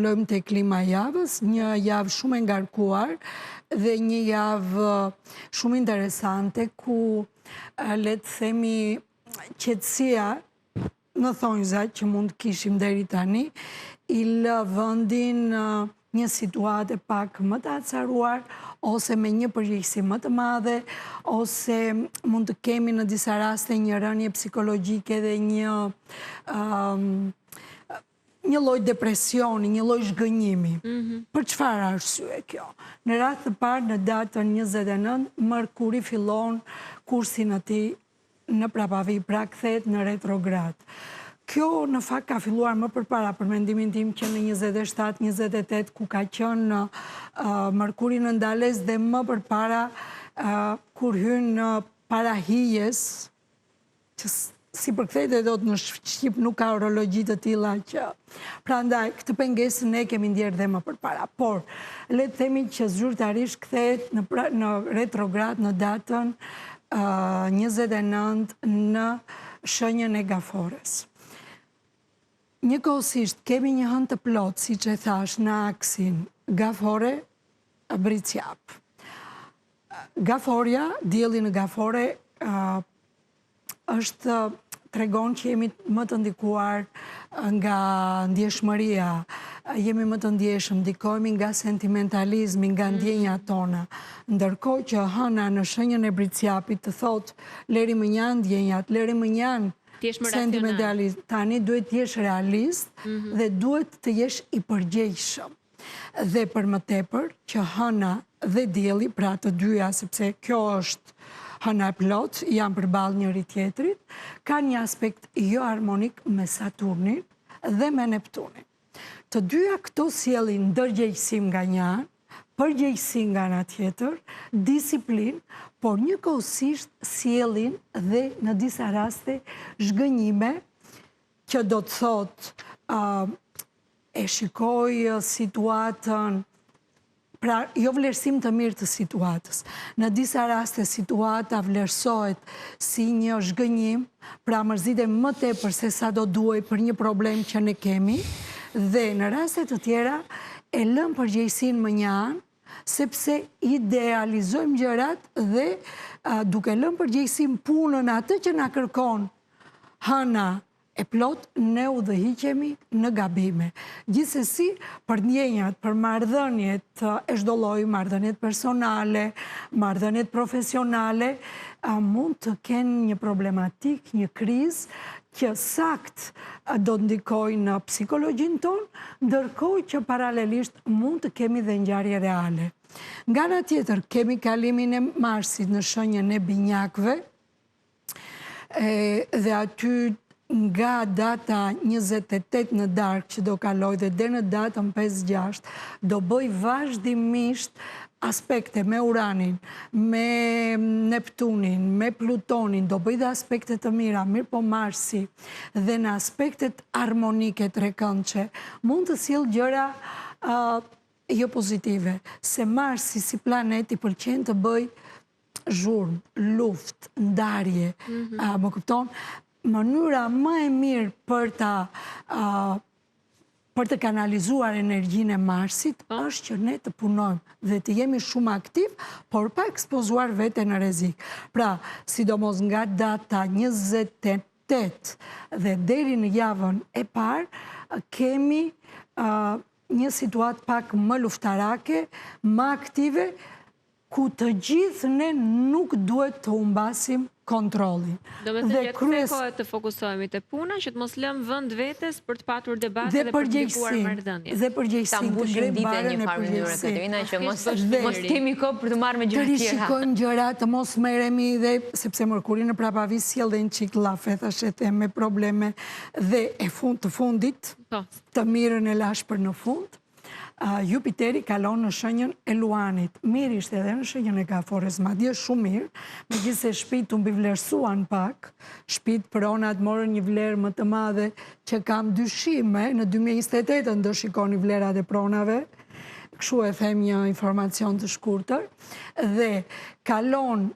kalojmë te klima e javës, një javë shumë e ngarkuar dhe një javë shumë interesante ku le të themi qetësia në thonjza që mund të kishim deri tani, i lë vendin një situate pak më të acaruar, ose me një përgjegjësi më të madhe, ose mund të kemi në disa raste një rënie psikologjike dhe një një lloj depresioni, një lloj zhgënjimi. Mhm. Për çfarë arsye kjo? Në radhë të parë në datën 29, Mërkuri fillon kursin e tij në prapavijë, pra kthehet në retrograd. Kjo në fakt ka filluar më përpara për mendimin tim që në 27, 28 ku ka qenë Mërkuri në ndalesë dhe më përpara kur hyn në parahijes që s'i përkthej dot në shqip nuk ka horologji të tilla që. Prandaj, këtë pengesë ne kemi ndjerë dhe më përpara. Por, le të themi që zyrtarisht kthehet në, në retrograd në datën 29 në shenjën e gafores. Njëkohësisht, kemi një hënë të plotë, siç e thashë, në aksin gafore Bricjap. Gaforja, dielli në gafore, është tregon që jemi më të ndikuar nga ndjeshmëria, jemi më të ndjeshëm, ndikohemi nga sentimentalizmi, nga mm. ndjenjat tona. Ndërkohë që hëna në shenjën e Bricjapit të thotë, leri mënjanë ndjenjat, leri mënjanë sentimentalizmin. Tani duhet të jesh realist mhm. dhe duhet të jesh i përgjegjshëm. Dhe për më tepër që hëna dhe dielli, pra të dyja, sepse kjo është hëna e plotë, janë përballë njëri-tjetrit, kanë një aspekt jo harmonik me Saturnin dhe me Neptunin. Të dyja këto sjellin ndërgjegjësim nga një anë, përgjegjësi nga ana tjetër, disiplinë, por njëkohësisht sjellin dhe në disa raste zhgënjime që do të thotë e shikoj situatën, pra jo vlerësim të mirë të situatës. Në disa raste situata vlerësohet si një zhgënjim, pra mërzitem më tepër se sa do duhej për një problem që ne kemi, dhe në raste të tjera e lëmë përgjegjësinë mënjanë, sepse idealizojmë gjërat dhe duke lënë përgjegjësinë punën atë që na kërkon hëna e plotë ne udhëhiqemi në gabime. Gjithsesi, për ndjenjat, për marrëdhëniet e çdo lloji, marrëdhëniet personale, marrëdhëniet profesionale, mund të kenë një problematikë, një krizë që saktë do të ndikojë në psikologjinë tonë, ndërkohë që paralelisht mund të kemi dhe ngjarje reale. Nga ana tjetër, kemi kalimin e Marsit në shenjën e binjakëve, dhe aty nga data 28 në darkë që do kalojë dhe deri në datën 5-6, do bëjë vazhdimisht aspekte me Uranin, me Neptunin, me Plutonin, do bëjë dhe aspekte të mira, mirëpo Marsi, dhe në aspektet harmonike trekëndëshe, mund të sjellë gjëra jo pozitive, se Marsi si planet i pëlqen të bëjë zhurmë, luftë, ndarje, mhm. më kupton? Mënyra më e mirë për ta për të kanalizuar energjinë e Marsit po. është që ne të punojmë dhe të jemi shumë aktiv, por pa ekspozuar veten në rrezik. Pra, sidomos nga data 28 dhe deri në javën e parë, kemi një situatë pak më luftarake, më aktive, ku të gjithë ne nuk duhet të humbasim kontrollin. Domethënë gjatë kësaj kohe të fokusohemi te puna, që të mos lëmë vend vetes për të patur debate dhe për të ndikuar marrëdhëniet. Dhe përgjegjësinë, të mbushim ditën një farë mënyre, Katerina, që mos mos kemi kohë për t'u marrë me gjëra të tjera. Të rishikojmë gjërat, të mos merremi dhe sepse Mërkuri në prapavijë sjell dhe një çik llafe, thashetheme, probleme dhe e fund të fundit, po. të mirën e lashë për në fund. Jupiteri kalon në shenjën e Luanit. Mirë ishte edhe në shenjën e Gafores, madje shumë mirë, megjithëse shpitë u mbivlerësuan pak, shpitë pronat morën një vlerë më të madhe që kam dyshime, në 2028 do shikoni vlerat e pronave, kështu e them një informacion të shkurtër, dhe kalon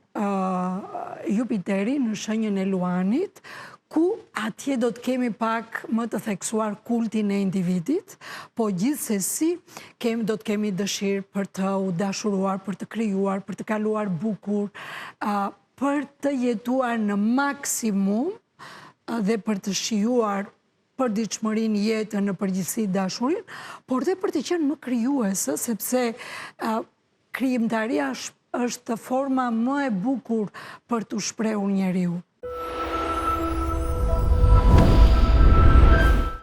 Jupiteri në shenjën e Luanit, Ku atje do të kemi pak më të theksuar kultin e individit, po gjithsesi kemi, do të kemi dëshirë për të u dashuruar, për të krijuar, për të kaluar bukur, për të jetuar në maksimum dhe për të shijuar përditshmërinë, jetën në përgjithësi dashurinë, por dhe për të qenë më krijues, sepse krijimtaria është forma më e bukur për t'u shprehur njeriu.